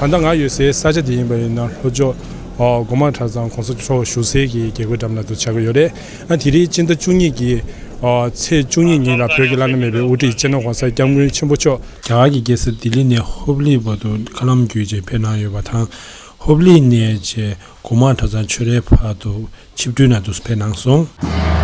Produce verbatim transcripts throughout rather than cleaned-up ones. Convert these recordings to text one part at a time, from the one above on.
ད་ལྟ་ང་ཡོད་སའི་ས་ཆ་དེ་ཡིན་པ་ཡིན་ན་ལྷོ་ཕྱོགས་ཨ་སྒོ་མང་གྲྭ་ཚང་གོང་ས་མཆོག་བཞུགས་སའི་གི་རྒྱལ་སྒོའི་འགྲམ་ལ་དུ་ཆགས་ཀྱི་ཡོད་རེད། ཨ་དེ་རིང་སྤྱི་ཟླ་བཅུ་གཉིས་ཀྱི་ཨ་ཚེས་བཅུ་གཉིས་ཉིན་ལ་བོད་ཀྱི་བླ་ན་མེད་པའི་དབུ་ཁྲིད་སྤྱི་ནོར་༸གོང་ས་༸སྐྱབས་མགོན་ཆེན་པོ་མཆོག་རྒྱ་གར་གྱི་རྒྱལ་ས་ལྡི་ལི་ནས་ཧོབ་ལི་བར་དུ་མཁའ་ལམ་བརྒྱུད་བྱས་ཕེབས་གནང་ཡོད་པ་དང་། ཧོབ་ལི་ནས་བྱས་སྒོ་མང་གྲྭ་ཚང་ཆོས་རའི་བར་དུ་ཆིབས་བསྒྱུར་གནང་དུ་ཕེབས་གནང་སོང་།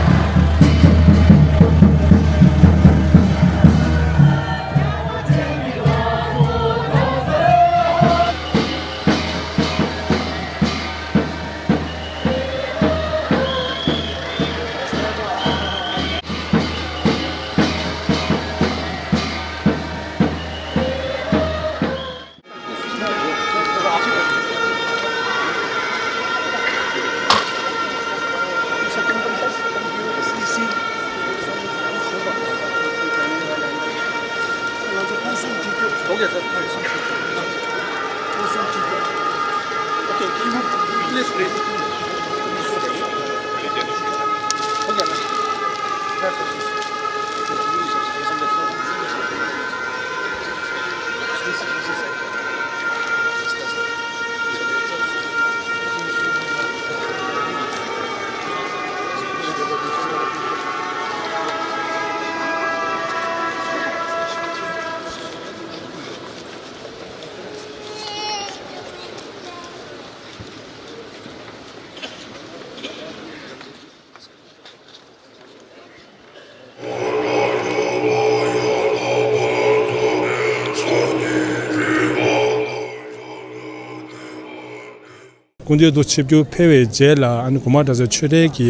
སྐུ་མདུན་དུ་ཆིབས་བསྒྱུར་ཕེབས་པའི་རྗེས་ལ་ཨ་ནི་སྒོ་མང་གྲྭ་ཚང་ཆོས་གྲྭའི་གི་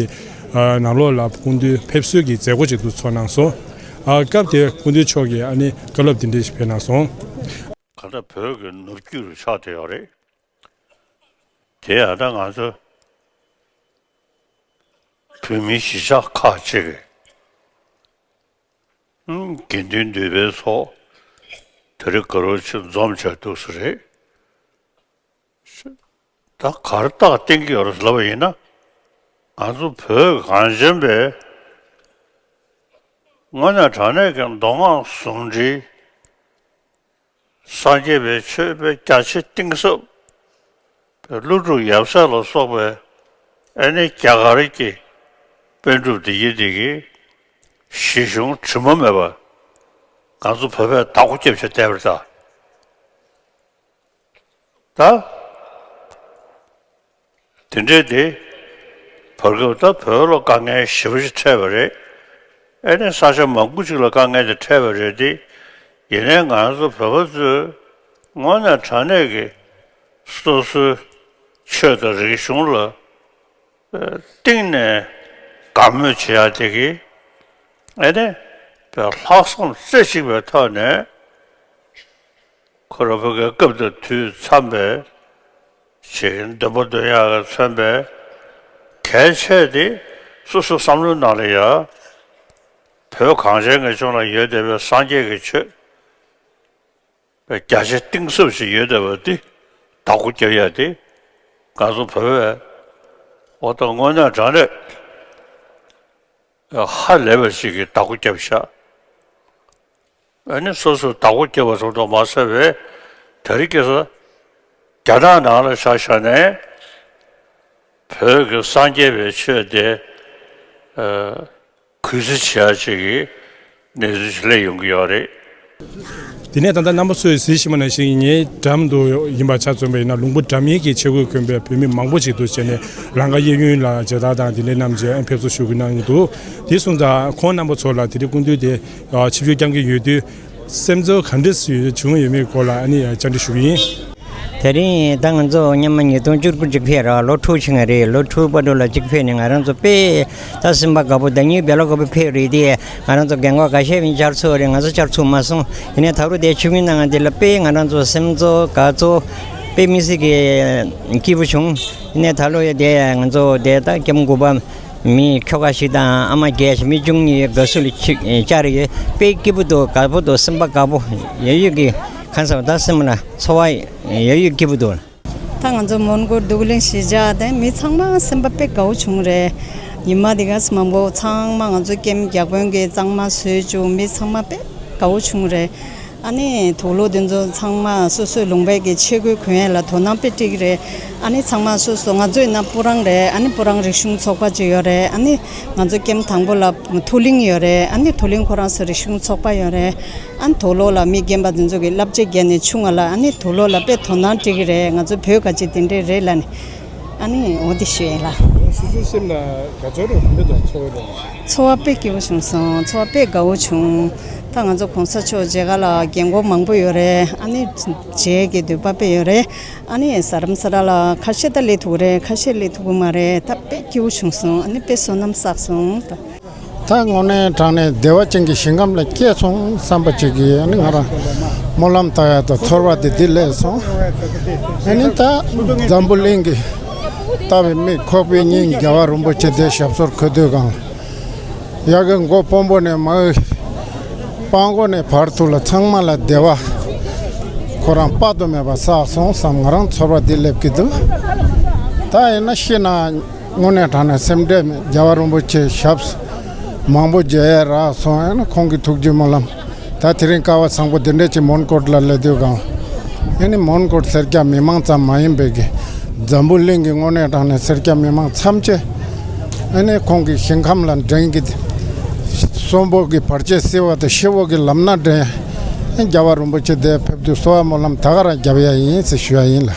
ཨ་ནང་ལོགས་ལ་སྐུ་མདུན་ཕེབས་བསུའི་གི་མཛད་སྒོ་ཅིག་ཏུ་ཚོགས་གནང་སོང་། ཨ་སྐབས་དེར་སྐུ་མདུན་མཆོག་གིས་ཨ་ནི་བཀའ་སློབ་འདི་འདྲ་ཞིག་ཕེབས་གནང་སོང་། གང་ལྟར་བོད་ཀྱི་ནུབ་རྒྱུད་རུ་ཆགས་བསྡད་ཡོད་རེད། དེ་ཡང་ད་ང་ཚོ་བོད་མིའི་གཞིས་ཆགས་ཁག་ཅིག་གི་ཨུམ་དགེ་འདུན་འདུས་པའི་ཚོགས་དེ་རིང་དགའ་རབ་ཆེ་འཛོམས་བྱས་འདུག་ས་རེད། ད་གར་རྟགས་བསྟན་གྱི་ཡོད་རེད་ལབ་པ་ཡིན་ན། ང་ཚོ་བོད་གངས་ཅན་པའི་དངོས་གནས་དྲང་གནས་ཀྱི་མདོ་སྔགས་ཟུང་འབྲེལ། སངས་རྒྱས་པའི་ཆོས་པའི་རྒྱ་ཆེ་གཏིང་ཟབ་པའི་ཀླུ་སྒྲུབ་ཡབ་སྲས་ལ་སོགས་པའི་ཨེ་ནི་རྒྱ་གར་གྱི་པཎ་གྲུབ་འདི་ཡི་འདི་གི་གཞི་གཞུང་དྲི་མ་མེད་པ་ང་ཚོ་བོད་པས་བདག་པོ་རྒྱབ་བྱས་བསྡད་པ་རེད་ད། ད། དེ་འདྲའི་དེ། བར་སྐབས་ད་བོད་ལ་དཀའ་ངལ་ཞེ་པོ་ཅིག་འཕྲད་པ་རེད། ཨེ་ནས་ས་ཆ་མང་པོ་ཅིག་ལ་དཀའ་ངལ་དེ་འཕྲད་པ་རེད་དེ། ཡིན་ནའི་ང་ཚོ་བོད་པ་ཚོས་དངོས་གནས་དྲང་གནས་ཀྱི་སོ་སོའི་ཆོས་དང་རིག་གཞུང་ལ་གཏིང་ནས་དགའ་མོས་བྱེད་ཡ་དེ་གི་ཨེ་ནས་ལྷག་བསམ་རྩེ་གཅིག་པའི་ཐོག་ནས། ཁོ་རང་བོད་ཀྱི་སྐབས་དང་དུས་འཚམས་པའི་ཞིག་འདོན་པ་འདོན་ཡག་གིས་མཚོན་པའི་གལ་ཆེ་དེ་སོ་སོའི་བསམ་བློའི་ནང་ལ་ཡ་བོད་གངས་ཅན་གྱི་ལྗོངས་ལ་ཡོད་བསྡད་པའི་སངས་རྒྱས་ཀྱི་ཆོས་རྒྱ་ཆེ་གཏིང་ཟབ་ཞིག་ཡོད་བསྡད་པ་འདི་བདག་པོ་རྒྱབ་ཡ་དེ་ང་ཚོ་བོད་པས་འོ་ད་དངོས་གནས་དྲང་གནས་ཧ་ལས་པ་ཞིག་གིས་བདག་པོ་རྒྱབ་ཤག་ཨ་ནི་སོ་སོས་བདག་པོ་བརྒྱབ་པ་ཙམ་དུ་མ་ཟད་པའི་དེ་རིང་ཁ་སང་རྒྱ་ནག་ནང་ལ་ཆ་བཞག་ནས་བོད་ཀྱི་སངས་རྒྱས་པའི་ཆོས་དེ་ཨ་གུས་བརྩི་བྱེད་ཡ་ཅིག་གི་གནས་ཚུལ་ཞིག་སླེབས་ཡོང་གི་ཡོད་རེད། དེ་ནས་ད་ལྟ་རྣམ་པ་ཚོས་གཟིགས་བཞིན་པ་ནང་བཞིན་ངའི་འགྲམ་དུ་ཡིན་པ་ཆ་མཚོན་པ་ཡིན་ན་ལུང་པ་འདྲ་མིན་གྱི་ཆས་གོས་གོན་པའི་བོད་མི་མང་པོ་ཞིག་འདུ་བྱས་ནས་ལང་ཀ་གཡས་གཡོན་ལ་མཇལ་དར་དང་དེ་འདྲའི་བསྣམས་བྱས་ཕེབས་བསུ་ཞུ་གི་གནང་གི་འདུག་དེ་སོང་ཙང་ཁོང་རྣམ་པ་ཚོ་ལ་དེ་རིང་སྐུ་མདུན་དེ་ཆིབས་བསྒྱུར་བསྐྱང་གི་ཡོད་དུས་སེམས་ཚོར་ག་འདྲ་ཞིག་བྱུང་ཡོད་མེད་སྐོར་ལ་ཨ་ནི་བཅར་འདྲི་ཞུ་གི་ཡིན། དེ་རིང་ད་ང་ཚོ་སྔོན་མ་ཉིས་སྟོང་བཅུ་དགུ་གཅིག་ཕེབས་ར་ལོ་དྲུག་ཕྱིན་པ་རེད། ལོ་དྲུག་བར་དུ་ལ་གཅིག་ཕེབས་ནས་ང་རང་ཚོ་དཔེ་ད་སེམས་པ་དགའ་པོ་ད་ཉིན་བེ་ལ་དགའ་པོ་ཕེབས་རེད་དེ། ང་རང་ཚོ་རྒན་གོག་འགའ་ཤས་ཡིན་བཅར་ཚུགས་རེད། ང་ཚོ་བཅར་ཚུགས་མ་སོང་། ཡིན་ནའི་ད་རུང་དེ་ཆིབས་བསྒྱུར་གནང་ང་འདི་ལ་དཔེ་ང་རང་ཚོ་སེམས་ཚོར་དགའ་ཚོར་དཔེ་མི་སྲིད་ཀྱི་སྐྱིད་པོ་བྱུང་། ཡིན་ནའི་ད་ལོ་ཡ་དེ་ང་ཚོ་དེ་ད་སྐྱབས་མགོན་དགུ་པ་མི་ཁྱོ་ག་ཞིག་དང་ཨ་མ་རྒས་ཤིང་མི་བཅུ་གཉིས་དགའ་བསུ་ལ་ཆིབས་བཅར་ཡོད། དཔེ་སྐྱིད་པོ་འདུག་དགའ་པོ་འདུག་སེམས་པ་དགའ་པོ་ཡོད་ཡོད་ཀྱི་གང་ཟེར་བ་ད་སེམས་ལ་ཚོར་བ་ཡོད་ཡོད་སྐྱིད་པོ་འདུག་ད་ང་ཚོ་མོན་གྷོ་རྡོ་གླིང་གཞིས་ཆགས་དེ་མི་ཚང་མ་སེམས་པ་དཔེ་དགའ་བོ་བྱུང་རེད། ཉི་མ་དེ་ག་ས་མང་པོ་ཚང་མ་ང་ཚོ་ཀེམ་བརྒྱ་དཔོན་གྱི་གཙང་མ་བཟོས་བཅུག་མི་ཚང་མ་དཔེ་དགའ་བོ་བྱུང་རེད། ཨ་ནི་དུག་ལོག་དེ་ཚོ་ཚང་མ་སོ་སོའི་ལུང་པའི་གི་ཆས་གོས་གོན་ཡས་ལ་དོ་སྣང་དཔེ་སྤྲད་ཀྱི་རེད། ཨ་ནི་ཚང་མ་སོ་སོ་ང་ཚོ་ཡིན་ན་སྤུ་རངས་རེད། ཨ་ནི་སྤུ་རངས་རིག་གཞུང་ཚོགས་པ་ཅིག་ཡོད་རེད། ཨ་ནི་ང་ཚོ་ཀེམ་དང་པོ་ལ་མཐོ་གླིང་ཡོད་རེད། ཨ་ནི་མཐོ་གླིང་ཁོ་རང་ཚོ་རིག་གཞུང་ཚོགས་པ་ཡོད་རེད། ཨ་ནི་དུག་ལོག་ལ་མི་རྒན་པ་དེ་ཚོ་གི་བསླབ་བྱ་བརྒྱབ་ནས་ཆུང་ང་ལ་ཨ་ནི་དུག་ལོག་ལ་དཔེ་དོ་སྣང་སྤྲད་ཀྱི་རེད། ང་ཚོ་བོད་ག་ཅིག་དེ་འདྲས་རེད་ལབ་ནས། ཨ་ནི་འོ་དེ་ཞུ་ཡིན་ལ། སོ་སོའི་སེམས་ལ་དགའ་ཚོར་རེ་ག་འདྲ་དང་ཚོར་བ་རེ། ཚོར་བ་དཔེ་སྐྱིད་པོ་བྱུང་སོང་། ཚོར་བ་དཔེ་དགའ་བོ་བྱུང་། ད་ང་ཚོ་གོང་ས་མཆོག་མཇལ་ཁ་ལ་རྒན་གོག་མང་པོ་ཡོད་རེད། ཨ་ནི་མཇལ་གྱི་འདོད་པ་དཔེ་ཡོད་རེད། ཨ་ནི་རྡ་རམ་ས་ལ་ལ་ཁ་ཤས་ད་སླེབས་ཐུབ་ཀྱི་རེད། ཁ་ཤས་སླེབས་ཐུབ་ཀྱི་མ་རེད། ད་དཔེ་སྐྱིད་པོ་བྱུང་སོང་། ཨ་ནི་དཔེ་བསོད་ནམས་བསགས་སོང་ད། ད་དངོས་གནས་དྲང་གནས་བདེ་བ་ཅན་གྱི་ཞིང་ཁམས་ལ་སྐྱེས་སོང་བསམ་པ་ཅིག་གིས། ཨ་ནི་ང་རང་སྨོན་ལམ་བཏབ་ཡ་དང་ཚོར་བ་དེ་འདི་སླེབས་སོང་། ཨ་ནི་ད་འཛམ་བུ་གླིང་གི་ལྟ་བའི་མིག་ཁོག་པའི་སྙིང་རྒྱལ་བ་རིན་པོ་ཆེ་དེ་ཞབས་སོར་འཁོད་དུས་གང་ཡ་གི་མགོ་དཔོན་པོ་ནས་མ་དཔང་པོ་ནས་བར་དུ་ལ་ཚང་མ་ལ་བདེ་བ་ཁོ་རང་དཔག་ཏུ་མེད་པ་བསགས་སོང་བསམ་ང་རང་ཚོར་བ་འདི་སླེབས་ཀྱི་འདུག་ད་ཡིན་ན་ཤི་ན། དངོས་གནས་དྲང་གནས་སེམས་ཁྲལ་མེད། རྒྱལ་བ་རིན་པོ་ཆེ་ཞབས་མང་པོ་མཇལ་ཡས་རག་སོང་། ཨ་ནི་ཁོང་གི་ཐུགས་རྗེ་སྨོན་ལམ། ད་དེ་རིང་སྐལ་བ་བཟང་པོ་འདི་འདྲས་ཀྱི་མོན་གྷོ་ལ་སླེབས་དུས་གང་། ཨ་ནི་མོན་གྷོ་སེར་སྐྱ་མི་མང་ཙམ་མ་ཡིན་པའི་གི་འཛམ་བུ་གླིང་གི་དངོས་གནས་དྲང་གནས་སེར་སྐྱ་མི་མང་ཐམས་ཅད་ཨ་ནི་ཁོང་གི་ཞིང་ཁམས་ལ་འདྲེན་གྱི་གསོན་པོ་གི་བར་ཆད་སེལ་བ་དང་ཤི་བོ་གི་ལམ་སྣ་འདྲེན་ཡས། རྒྱལ་བ་རིན་པོ་ཆེ་འདིར་ཕེབས་དུས་གསོལ་བ་སྨོན་ལམ་ད་ག་རང་རྒྱབ་ཡ་ཡིན་ཟེར་ཞུ་ཡ་ཡིན་ལ།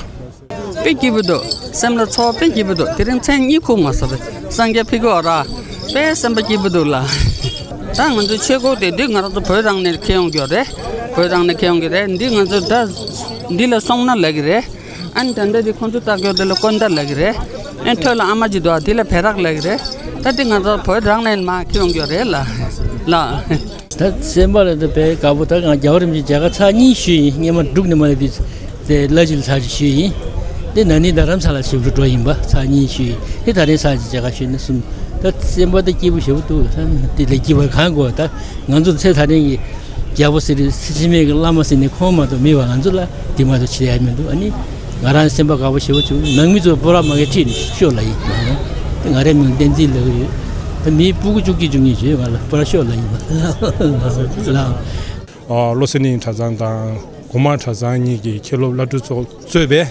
དཔེ་སྐྱིད་པོ་འདུག་སེམས་ལ་ཚོར་བ་དཔེ་སྐྱིད་པོ་འདུག་དེ་རིང་མཚན་གཉིད་ཁུག་མ་སོང་བས། སངས་རྒྱས་ཕ་གི་འོ་ར། དཔེ་སེམས་པ་སྐྱིད་པོ་འདུག་ལ། ད་ང་ཚོ་ཆས་གོས་དེ་འདི་ང་རང་ཚོ་བོད་རང་ནས་ཁྱེར་ཡོང་གི་རེད། བོད་རང་ནས་ཁྱེར་ཡོང་གི་རེད། འདི་ང་ཚོ་ད་འདི་ལ་སོང་ན་ལབ་ཀྱི་རེད། ཨ་ནི་ད་ལྟ་འདི་ཁོང་ཚོ་ལྟ་སྐྱོ་དེ་ལ་ཀོན་ཏ་ལབ་ཀྱི་རེད། ཨ་ནི་ཐོད་ལ་ཨ་མ་ཅིག་འདུག་ཨ་དེ་ལ་བེ་རག་ལབ་ཀྱི་རེད། ད་འདི་ང་ཚོ་བོད་རང་ནས་མར་ཁྱེར་ཡོང་གི་རེད་ལ། ལ། ད་སེམས་པ་ལ་ད་དཔེ་དགའ་པོ། ད་ང་རྒྱལ་བ་རིན་པོ་ཆེ་མཇལ་ཁ་ཚར་གཉིས་ཞུས་ཡིན། སྔོན་མ་འབྲུག་ནས་མར་སླེབས་དུས་དེ་ལ་ཅིག་ལ་ཚར་གཅིག་ཞུས་ཡིན། དེ་ན་ནིང་རྡ་རམ་ས་ལ་ཞིག་འགྲོ་ཡིན་པ་ཚར་གཉིས་ཞུས་ཡིན། དེ་ད་རེས་ཚར་གཅིག་མཇལ་ཁ་ཞུས་ན་གསུམ། ད་སེམས་པ་ད་སྐྱིད་པོ་ཞེ་པོ་འདུག་ད་དེ་ལས་སྐྱིད་པ་གང་དགོས། ད་ང་ཚོ་ཚེ་ད་རིང་གི་རྒྱལ་པོ་ཟེར་རེད། སྲིད་འཛིན་མའི་གི་བླ་མ་ཟེར་ནས་ཁོང་མ་གཏོགས་མེད་པ། ང་ཚོ་ལ་དེ་མ་གཏོགས་བྱེད་ཡ་མི་འདུག་ཨ་ནི་ང་རང་སེམས་པ་དགའ་པོ་ཞེ་པོ་བྱུང་། ནང་མི་ཚོ་སྤོ་ར་མ་གི་ཁྲིད་ནས་ཤོག་ལབ་ཡིན། དེ་ང་རའི་མིང་བསྟན་འཛིན་ལབ་ཀྱི་ཡོད། ད་མི་སྤུ་གུ་བཅུ་གཅིག་བཅུ་གཉིས་བྱོས། ང་ལ་སྤོ་ར་ཤོག་ལབ་ཡིན་པ་ལ། ཨ། བློ་གསལ་གླིང་གྲྭ་ཚང་དང་གོང་མ་གྲྭ་ཚང་གཉིས་ཀྱི་མཁན་སློབ་བླ་སྤྲུལ་ཚོགས་གཙོས་པའི་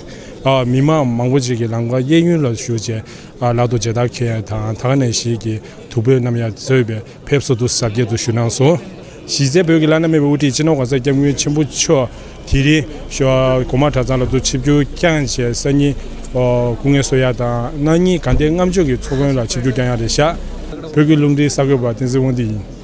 ཨ་མི་མང་མང་པོ་ཅིག་གིས་ལམ་ཁ་གཡས་གཡོན་ལ་བཞུགས་བྱས། ཨ། ལག་ཏུ་མཇལ་དར་འཁྱེར་ཡ་དང་། ད་ག་ནང་བཞིན་གྱི་བདུག་སྤོས་བསྣམས་ཡ་གཙོས་པའི་ཕེབས་བསུ་དུ་གཟབ་རྒྱས་དུ་ཞུ་གནང་སོང་། གཞི་རྩའི་བོད་ཀྱི་བླ་ན་མེད་པའི་དབུ་ཁྲིད་སྤྱི་ནོར་གོང་ས་སྐྱབས་མགོན་ཆེན་པོ་མཆོག་དེ་རིང་ཞོ་གོང་མ་གྲྭ་ཚང་ལ་ཚུར་ཆིབས་བསྒྱུར་བསྐྱངས་བྱས། སང་ཉིན་ཨོ་སྐུ་ངལ་གསོ་ཡ་དང་། གནངས་ཉིན་དགའ་ལྡན་ལྔ་མཆོད་ཀྱི་ཚོགས་མགོན་ལ་ཆིབས་བསྒྱུར་བསྐྱང་ཡ་རེད་ཤག་བོད་ཀྱི་རླུང་འཕྲིན་གསར་འགོད་པ་བསྟན་འཛིན་དབང་འདུས་ཡིན།